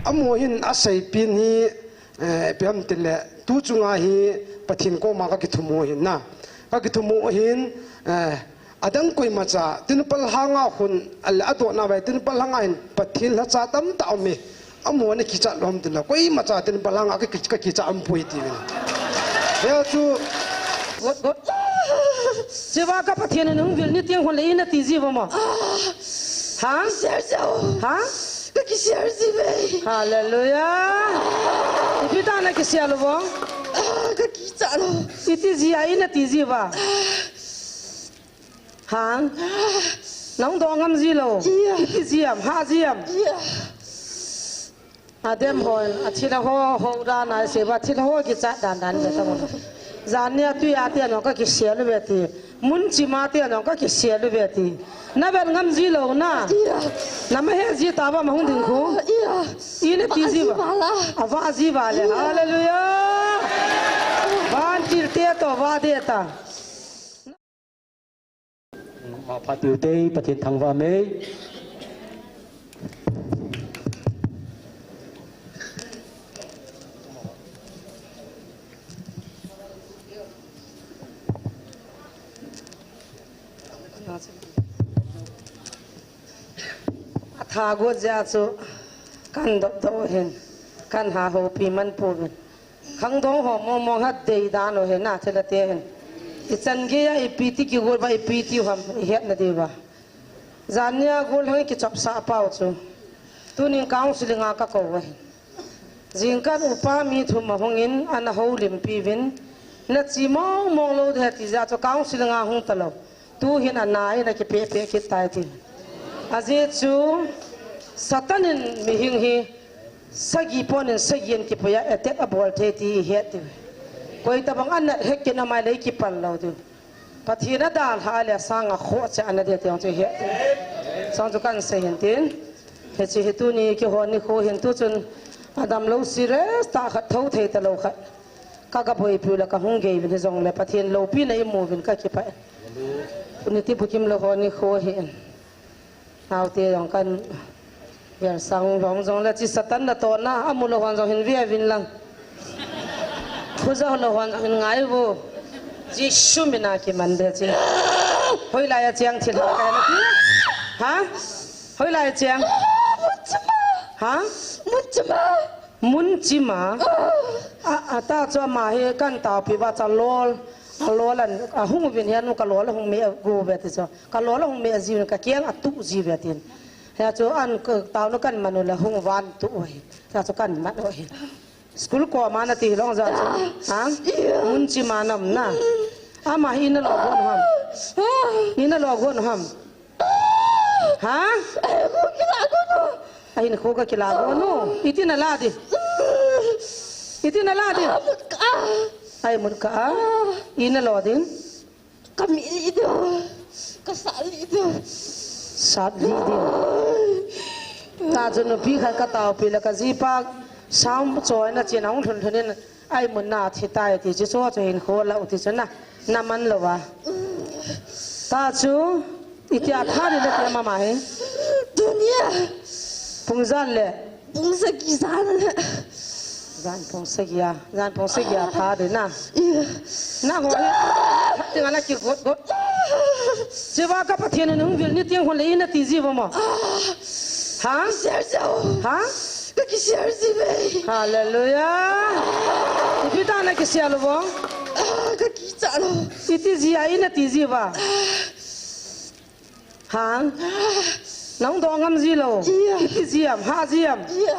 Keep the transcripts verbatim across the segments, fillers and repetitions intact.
Amaho hin aseipeh hi, eh, ipi ham tile, tu chunga hi Pathen koma kakithumu ahin na. Kakithumu ahin, eh, adang koimacha, temple lhanga hin, ale adona vai, temple lhanga hin, Pathen lhacha tamtah aume. Amaho ana kichat lou ham tile, koimacha temple lhanga ka, ka, kakichat aumpoi tiuvin. Hia chu. Got, got. Hicheva ka Pathen in hung vil ni tiang hon le ina ti jiuva mo. Ha? Share jiu. Ha? Ka ki share jiuve. Hallelujah. Ipi ti na ki share lou vo? Ah, ka kicha lou. Iti jia ina ti jiuva. Ha? Nang dong ngam ji lou. Iya. Iti jiam, ha jiam. Iya. Adem hon, athil ho, ho dan a, se ba thil ho kichat dan dan be ta mo. Jan nia tui a tia nong ka kisial uve ti. Mun chima tia nong ka kisial uve ti. Na vet ngam ji lou na. Iya. Na ma he ji ta ba ma hung ding khu. Iya. Ina ti ji ba. Ava ji ba le. Iya. Hallelujah. Van til te to va de ta. Ma pha tiu te, Pathen thangvah mai. Atha got jeh chu kan dop dop hin, kan ha ho pi man pu vin. Khangdong ho mong mong hat dei dan u hi na thilha te hin. I chan gei a ipi ti kigot uva ipi tiu ham i het na diu va. Jan nia gollhang i kichop sah pau chu. Tunin counseling a ka kou u ahi. Jingkah upa mi thum ahung in ana houlimpi uvin. Na chi mong mong lou ding ahi ti jeh chu counseling a hung ta lou. Tu hin ana in a kipe pe kit tai ti. Ajeh chu Satan in mihing hi sagi pon in sagi in kipui a attack abol thei ti i het diu. Koi tabang ana het kit na mai le i kipal lou diu. Pathen a dalha le asang a khoh che ana dei ti jong chu i het diu. Sang chu kan sei hin tin. Hiche hi tuni kihon nikho hin tu chun adam lou serious tah khat tho thei ta lou khat. Ka ga boipiu le ka hung gei uvin hijongle Pathen loupina i mu uvin ka kipah e. Tuni ti bukim lou ho nikho hi. Naote jong kan gel sang lom jongle chi Satan natohna amu lou hon jong hin ve uvin lang. Khuja lou hon jong hin ngai uvo. Jesu mina kiman de chi. Hoilai a cheng thil ha ka na ti. Ha? Hoilai a cheng. Ha? Mun chima. A, a ta chu ama hi kan taopi uva chu alol, alol an, ahung uvin hi anu ka lol ahung me gu uve ti chu. Ka lol ahung me jiuvin ka keng atu jiuve tin. Hia chu an ka taonu kan man u le hung van tu u hi. Hia chu kan man u hi. School koma na ti long ja chu. Ha? Mun chima nam na. Ama hi ina lo gon ham. Ina lo gon ham. Ha? Ahinkho ka kila gon u. Iti na la di. Iti na la di. Ai mun ka a. Ina lo din. Ka mi li di. Ka sa li di. Sat li di. Ta chu nupi khat ka taopi le ka jipa sam choi na chin ahung lhun lhun in. Ai mun na thi tai ti chu chu chu hin kho la u ti chu na, na man lou va. Ta chu, itia tha di na ti mama hi. Tunia. Pung jan le. Pung sagi jan le. Jan pung sagi a, jan pung sagi a tha di na. Iya. Na ho hi. Ti nga na ki got got. Hicheva ka Pathen in hung vil ni tiang hon le ina ti jiuva mo. Ha? Share jiu. Ha? Ka ki share jiuve. Hallelujah. Ipi ti na ki share lou vo? Ah, ka kicha lou. Iti jia ina ti jiuva. Ha? Nang dong ngam ji lou. Iya. Iti jiam, ha jiam. Iya.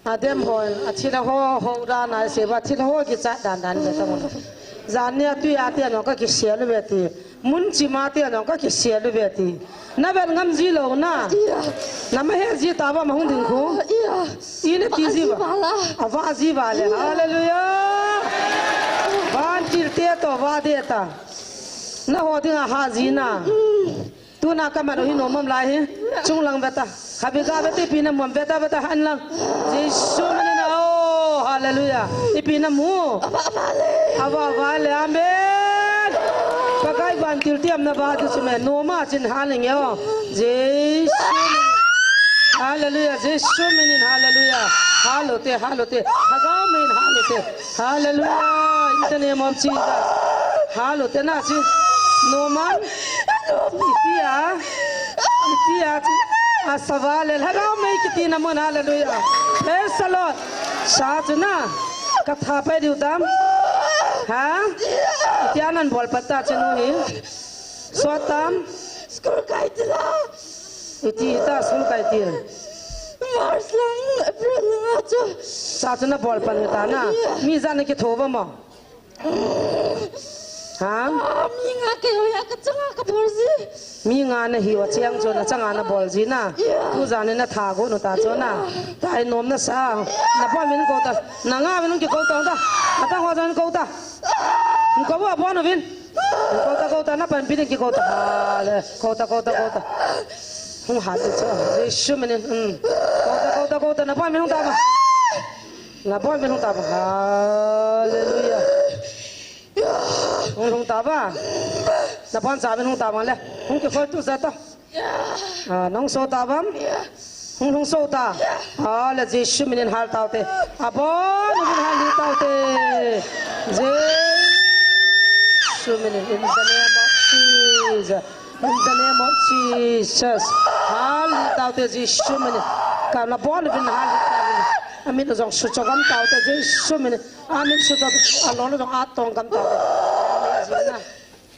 Adem hon, athil ho, ho dan a, se ba thil ho kichat dan dan be ta mo. Jan nia tui a tia nong ka kisial uve ti. Mun chima tia nong ka kisial uve ti. Na vet ngam ji lou na. Iya. Na ma he ji ta ba ma hung ding khu. Iya. Ina ti ji ba. Ava ji ba le. Iya. Hallelujah. Van til te to va de ta. Na ho ding a ha ji na. Mm. Tuna ka man u hi nom am lai hi. Chunglang veta. Khabi ga veta ipi na mu am veta veta han lang. Jesu min in a o. Hallelujah. Ipi na mu. Ava, ava le. Amen. Pakai van til tiam na va tu sume. Noma chin han nge o. Jesu min. Hallelujah. Jesu minin hallelujah. Hallelujah. Hallelujah. Lhagao minin hallelujah. Hallelujah. In the name of Jesus. Hallelujah. Na si. Norman. Itia. Itia si. Asavale. Lhagao mei kiti na mun. Hallelujah. Praise the Lord. Sa chu na. Katha pai diu tam. Ha? Itia nan bol pat ta chinu hi. Sot tam. School kai tila. Iti ta school kai til. March lang, April lang achu. Sa chu na bol pan ta na. Mi ja na kitho ba mo? Ha? Ah, mi nga ke ho ya ka changa ka bol ji. Mi nga na hi wa chiang chu na changa na bol ji na. Yeah. Tu ja ne na tha go no ta chu na. Yeah. Tai nom na sa. Na bol min ko ta. Na nga min ki ko ta ta. Ata ho jan ko ta. Ko ba bon vin. Kouta, kouta, na panpi ding kikouta. Hale. Kouta, kouta, kouta. Hung hat chu. Jesu minin. Hmm. Kouta, kouta, kouta. Na panpi hung taba. Na panpi hung taba. Hallelujah. Hung, hung taba. Na pan sa hung taba le. Hung kikhol tu sa to. Ah, nung so ta bam? Hung hung so ta. Ah, le Jesu minin hal tau te. Abon min hal li tau te. Jesu minin, in the name of Jesus. In the name of Jesus. Hal li tau te Jesu minin. Ka na bon min hal li tau te. Amin jong su cho gam tau te Jesu minin. Amin su cho. Alon jong at tong gam tau te. Amin jong na.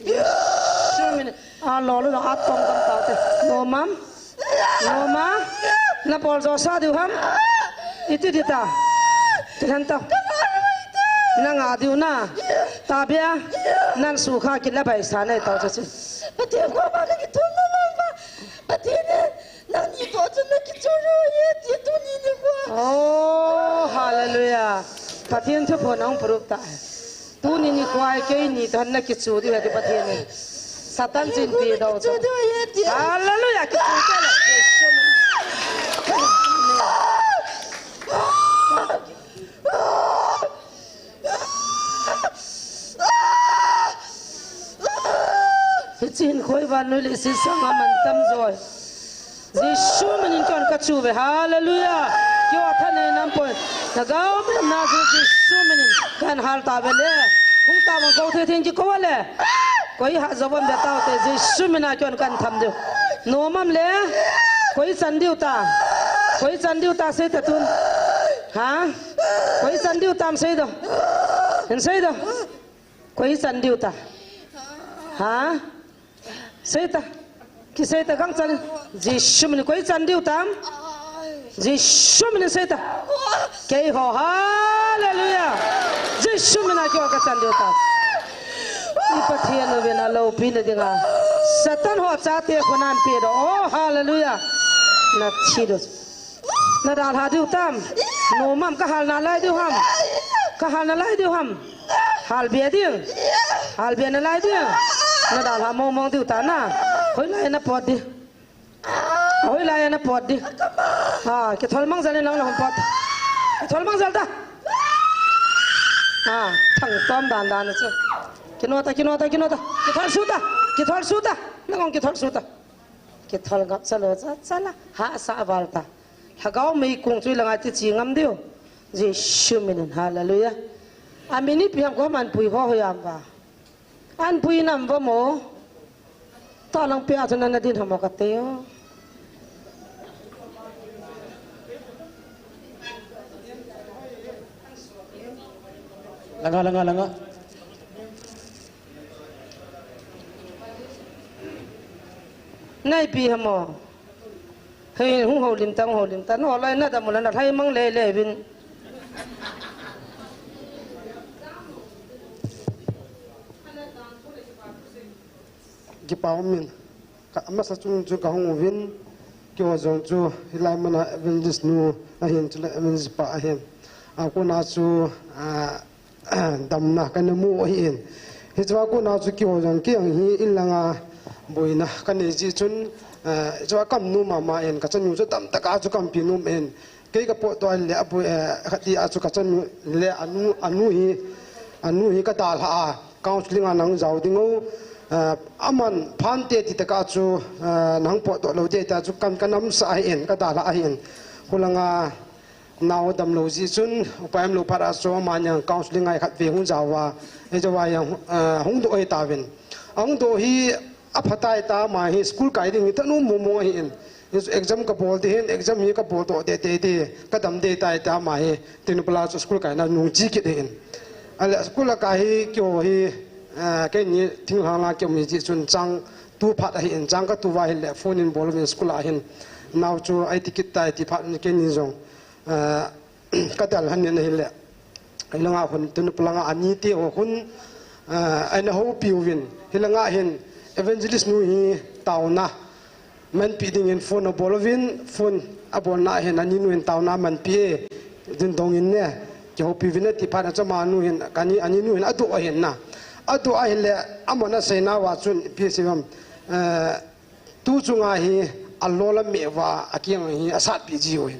Jesu minin. Alon jong at tong gam tau te. No mam. No ma. Na bol jo sa diu ham. Iti di ta. Ti han ta. Na nga diu na. Ta bia. Nan su kha ki la bai sa nei tau chu. Pathen ko ma na ki thum na long ma. Pathen ne. Nangni toh chun na kichu diu ahi, ti tuni nikho. Oh, hallelujah. Pathen thuphon ahung phurup ta. Tuni nikho keini toh na kichu diu ahi ti Pathen in. Satan chin pi do. Kichu diu ahi ti. Hallelujah. Kichu ta le. Hichin khoi van noi le si sanga man tam joi. Jesu minin kon ka chu ve. Hallelujah. Kio tha nei nam poi. Na gao min na chu Jesu minin kan hal ta ve le. Hung ta bang ko the thin ki ko le. Koi ha jo bam be tau te Jesu mina kon kan tham diu. No mam le. Koi chan diu ta. Koi chan diu ta sei ta tun. Ha? Koi chan diu tam sei do. Hin sei do. Koi chan diu ta. Ha? Sei ta. Ki sei ta gang chan. Jesu min koi chan diu tam. Jesu min sei ta. Kei ho hallelujah. Jesu min a kio ka chan diu tam. I Pathen u vin a lopi na dinga. Satan ho chate khunan pe do. Oh hallelujah. Na thi do. Na dalha diu tam. No mam ka hal nalai diu ham. Ka hal nalai diu ham. Hal bia ding. Hal bia nalai ding. Na dalha mong mong diu ta na. Hoilai na pot di. Hoilai na pot di. Ha, kithol mang jal nang na hon pot. Kithol mang jal ta. Ha, thang tom dan dan chu. Kino ta, kino ta, kino ta. Kithol su ta. Kithol su ta. Nang kithol su ta. Kithol ngap cha lo cha cha la. Ha sa val ta. Lhagao mei kung chu i la ngai ti chi ngam diu. Jesu min in. Hallelujah. A min ipi ham ko man pui ho ho yam ba. An pui nam va mo. Ta lang pia chu na na din ham ka te o. Langa, langa, langa. Nai pi hamo. Hei, hung ho lim ta, hung ho lim ta. No, lai na da mo la na thai mang le le vin. Kipa um in. Ka, amasa chung chu ka hung uvin, keiho jong chu hilai muna evangelist nu ahin, chule evangelist pa ahin. A kona chu, a, damna kana mu ahin. Hichea kona chu keiho jong kei jong hi in langa boina kanei jeh chun, a, hichea ka um nom mama in, ka chanu chu damtah a chu ka umpi nom in. Kei ka potdoh le aboi, eh, khat ti a chu ka chanu le anu, anu hi, anu hi ka dalha a, counseling a nang jao ding o, Ah, aman phante ti taka chu, ah, nang potdoh lou ding ta chu kan, ka namsa ahin, ka dalha ahin. Hulanga nao damlou jeh chun, upai umlou phat a chu amani jong counseling a khat vei hung jaova, hijeh a jong, ah, hung doh ahi tauvin. Ahung doh hi aphatai ta, ama hi school kai ding hi thanom mong mong ahin. Exam kabol ding ahin, exam hi kabol doh deh deh ding, kadam ding tai tia ama hi, tinu pala chu school kaina nung che kit ahin. Ahile school a kai hi keiho hi, ah, keini thinglhang la kium hi jeh chun chang tu phat ahin, chang katu uva ahile phone in bol uvin school a hin, nao chu aiti kit tai ti phat in keini jong, ah, kadalhan in ahile. Hilanga khun, tunu pulanga ani te ho khun, ah, aina houpi uvin. Hilanga hin evangelist nu hi taona manpi dingin phone abol uvin, phone abolna hin ani nu hin taona manpi e, dingdong in ne, kihoupi uvin ati phat na chu ama nu hin, kani, ani nu hin adoh ahin na. Adoh ahile, aman aseina uva chun, ipi sei ham, eh, Tu chunga hi alol ameh uva, akeng hi asatpi jiu hin.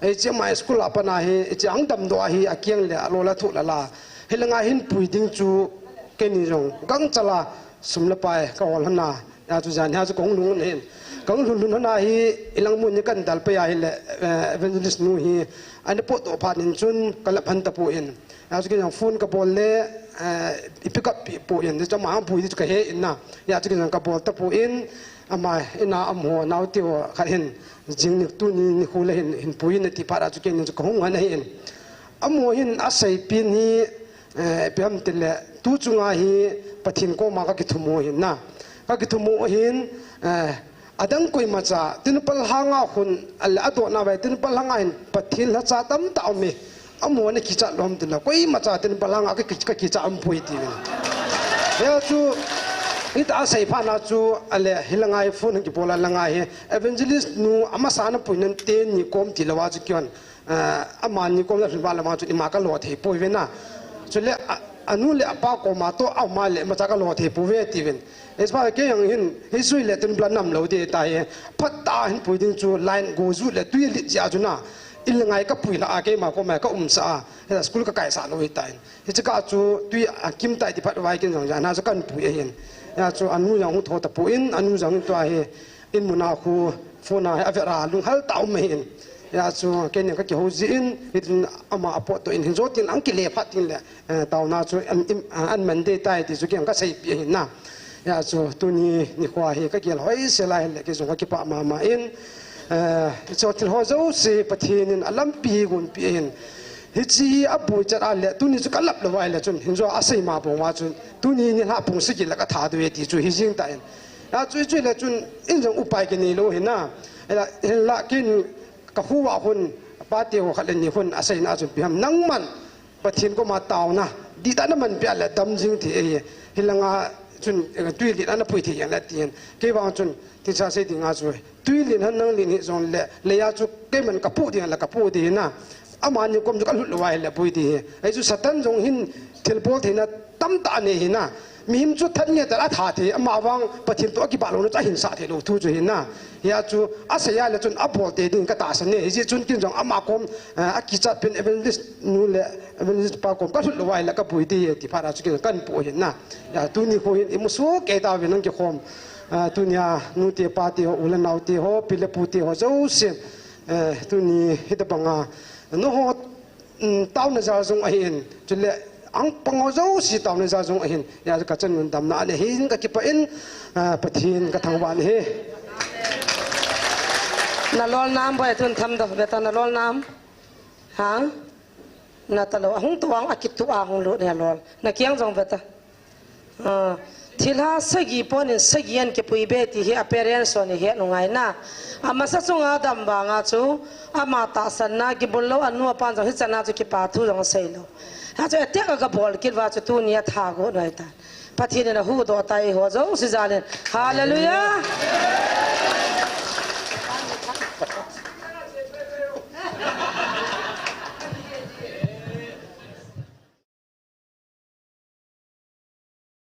Hiche ama school a pat na hi, hiche ahung damdoh a hi akeng le alol athoh lala. Hilanga hin pui ding chu keini jong gangchal a sum le pai kahol lhon a. Hijeh chun janhi a chu kahung lhun lhon ahin. Kahung lhun lhun lhon a hi ilang mun hi kahin dalpeh a ahile, eh, evangelist nu hi ana potdoh phat in chun kalap lhon tapon. Hijeh chun kei jong phone kabol le, eh, i pick up peh pon, hichu ama pui ding chu kahe in na. Hijeh chun kei jong kabol tapon, ama in a amaho, nao te ho khat hin, jing ni tuni nikho le hin, hin pui in ati phat a chu keini chu kahung lhon ahin. Amaho hin aseipeh hi, eh, ipi ham tile, tu chunga hi Pathen koma kakithum u ahin na. Kakithum u ahin, eh, Adang koimacha, tinu palhanga khun, ahile adohna uva, tinu palhanga hin Pathen lhacha tamtah aume. Amaho ana kichat lou ham tile, koimacha tinu palhanga ka, ka, kakichat aumpoi tiuvin. Hijeh chun, hitia asei phat na chu, ahile hilanga hi phone kibol a langa hi, evangelist nu amasa ana pui nan teni kom tilou a chu kihon, ah, amani kom na lhun uva lama chun ima kalo thei pouve na. Chule, a, anu le apa koma toh aum a le imacha kalo thei pouve tiuvin. Hiche phat kei jong hin, hiche le tun plan nam lou ding tai. Phatah a hin pui ding chu line go ju le tui lit jeh a chu na. Ilngai kapui lha a keima koma kaumsah a. Hila school kakaisah lou hitan. Hiche kah chu tui akim tai ti phat uva kei jong jana chu kahin pui ahin. Hijeh chun anu jong hung thou tapon, anu jong hin tua hi. In mun a khu phone a hi avet a lunghel tah a um ahin. Hijeh chun keini kakihou jin, hitin ama apotdoh in hin jotin ahung kile phat tin le, eh, taona chu an, im, ah, aman ding tai ti chu kei jong kaseipeh ahin na. Hijeh chun tuni nikho hi kagel hoisel a ahile kei jong kakipah mama in, eh, hiche thil ho jouse Pathen in alampi hi gonpeh ahin. Hiche hi aboi chet a le tuni chu kalap lou uva ahile chun hin jo asei ma bou uva chun tuni nilhah pung sagi le kathadu e ti chu hi jing tan. Hijeh chun, chule chun, in jong upai kinei lou ahin na. Hila, hinla keini kakho uva khun, pate ho khat le ni khun, aseina chun ipi ham, nangman, Pathen koma taona, dihtah naman peh le dam jing thei ahi, hilanga chun, eh, tui lit ana pui thei jeng le tin. Kei vang chun, tin sa sei dinga chu, tui lit hen nang lit hijong le, leiya chu keiman kapoh ding le kapoh ding na. Amani kom chu kalhut lou uva ahile boi ding ahi. Hichu Satan jong hin thilbol theina tamtah anei ahi na. Mihem chu that nge tia atha thei, ama vang Pathen toh akibah louna chu ahin sah thei lou thu chu ahi na. Hijeh chun asei a le chun abol tei ding katahsan e. Hijeh chun kei jong ama kom, eh, akichat pen evangelist nu le evangelist pa kom kalhut lou uva ahile kaboi ding ahi ti phat a chu kei jong kahin poh ahi na. Hijeh chun tuni kho hin imusoh kei tauvin nang kikhom. Ah, tunia nute pate ho, u le naote ho, pi le pute ho jouse. Eh, tuni hitabanga, nangho, um, taona jal jong ahin, chule, ahung pang ho jouse taona jal jong ahin, hijeh chun kachan un damna anei ahin kakipah in, ah, Pathen kathangvah in ahi. Nalol nam boi tun tham doh, veta nalol nam. Ha? Nata lou, ahung tou a, akituh a hung lut nalol. Nakeng jong veta. Ah, thilha sagi pon in sagi ahin kipui be ti hi a parents hon ihet u ngai na. Amasa chunga dam vanga chu, ama tahsan na, kibul lou anu apan jong hichan a chu kipa thu jong asei lou. Hichu attack a kabol kit uva chu tunia tha got u ahitan. Pathen in ahuhdoh tai eiho jouse jal in. Hallelujah!